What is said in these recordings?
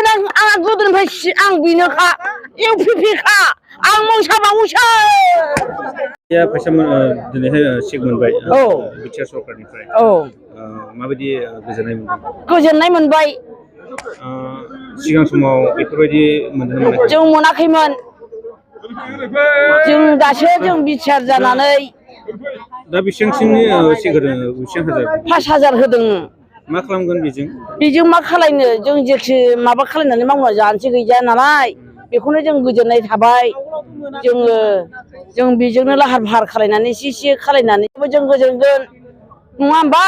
होगोन आं गोदोनिफ्राय आं बेनोखा इउपिपिखा आं मोसाबावोसो या फैसा दिनैहाय चेक मोनबाय बिटिआर सरकारनिफ्राय माबायदि गोजोननाय मोनबाय सिगां समाव बेफोरबायदि मोनदोंना मोनाखै जों मोनाखैमोन जों दासो जों बिटिआर जानानै दा बेसेबांसिमनि चेक होदों 5,000 होदों मा खालामगोन बेजों मा खालायनो जों जेखि माबा खालायनानै मावना जानोसै गैजाया नालाय बेखौनो जों गोजोननाय थाबाय जों बेजोंनो लाहार फाहार खालायनानै एसे खालायनानैबो जों गोजोनगोन नङा होमबा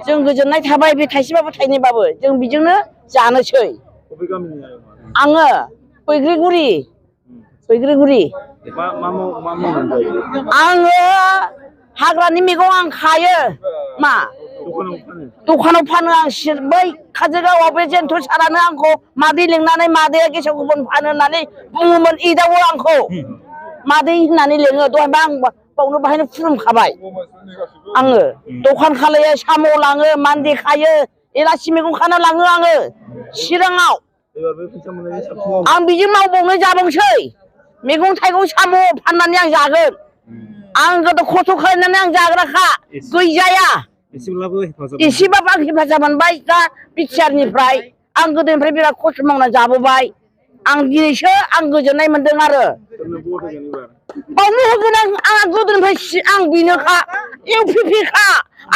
जों गोजोननाय थाबाय बे थाइसेबाबो थाइनैबाबो जों बेजोंनो जानोसै आङो बैग्रिगुरि आङो हाग्रानि मैगं आं खायो मा दखानाव फानो आं बै काजलगावआव बे जेन्थ' सारानो आंखौ मादै लिंनानै मादैया गेसाव गोफोन फानो होननानै बुङोमोन एदावो आंखौ मादै होननानै लिङो दहायबा आं बावनो बाहायनो खुलुमखाबाय आङो दखान खालायो साम' लाङो मान्दे खायो एलासि मैगं खाना लाङो आङो चिराङाव आं बिजों मावबावनो जाबावसै मैगं थाइगं साम' फाननानै आं जागोन आं गोदो खस्थ' खालामनानै आं जाग्राखा गैजाया एसेबाबो आं हेफाजाब मोनबाय दा बिटिआरनिफ्राय आं गोदोनिफ्राय बिराद खस्थ' मावनानै जाबोबाय आं दिनैसो आं गोजोननाय मोनदों आरो बावनो होगोन आं गोदोनिफ्राय आं बेनोखा इउपिपिखा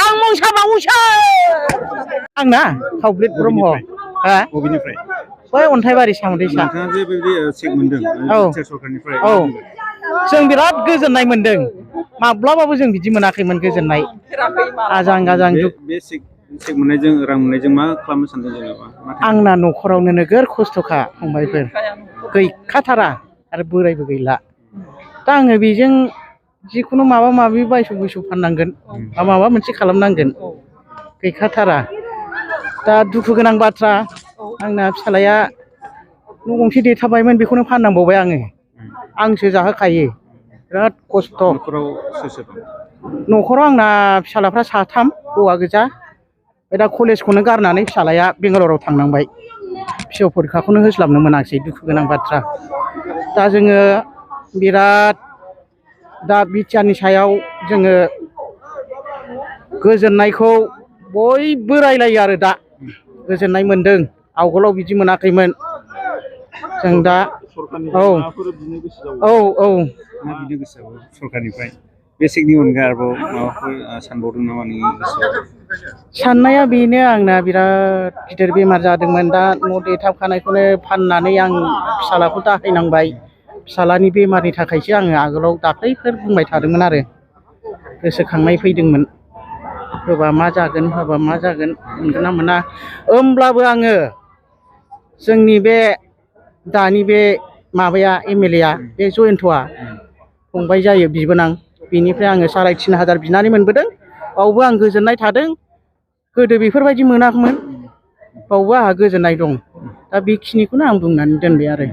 आं मोसाबावोसो आंना फावब्लिट ब्रह्म बबेनिफ्राय बै अन्थाइबारि सामदैसा नोंथाङा जे बेबायदि चेक मोनदों बिटिआर सरकारनिफ्राय जों बिराद गोजोननाय मोनदों माब्लाबाबो जों बिदि मोनाखैमोन गोजोननाय आजां गाजां बे चेक मोननायजों रां मोननायजों मा खालामनो सानदों जेनेबा आंना न'खरावनो नोगोर खस्थ'खा फंबायफोर गैखाथारा आरो बोरायबो गैला दा आङो बेजों जिखुनु माबा माबि बायस' बुयस' फाननांगोन माबा मोनसे खालामनांगोन गैखाथारा दा दुखु गोनां बाथ्रा आंना फिसालाया न' गंसे देथाबायमोन बेखौनो फाननांबावबाय आंसो जाहोखायो बिराद खस्थ' न'खराव आंना फिसालाफ्रा 3 हौवा गोजा दा कलेजखौनो गारनानै फिसालाया बेंगालराव थांनांबाय फिसौ फरिखाखौनो होस्लाबनो मोनाखिसै दुखु गोनां बाथ्रा दा जोङो बिराद दा बिटिआरनि सायाव जोङो गोजोननायखौ बयबो रायलायो आरो दा गोजोननाय मोनदों आवगोलाव बिदि मोनाखैमोन जों दा सरकारनिफ्राय बे चेकनि अनगा आरोबाव माबाफोर सानबावदों नामा नोंनि गोसोआव साननाया बेनो आंना बिराद गिदिर बेमार जादोंमोन दा न' देथाबखानायखौनो फाननानै आं फिसालाखौ दाहायनांबाय फिसालानि बेमारनि थाखायसो आङो आगोलाव दाख्लैफोर बुंबाय थादोंमोन आरो गोसोखांनाय फैदोंमोन होबा मा जागोन मोनगोन ना मोना होमब्लाबो आङो जोंनि बे दानि बे माबाया एमएलए आ बे जयन्तआ फंबाय जायो बिबोनां बेनिफ्राय आङो 3,500 बिनानै मोनबोदों बावबो आं गोजोननाय थादों गोदो बेफोरबायदि मोनाखैमोन बावबो आंहा गोजोननाय दं दा बेखिनिखौनो आं बुंनानै दोनबाय आरो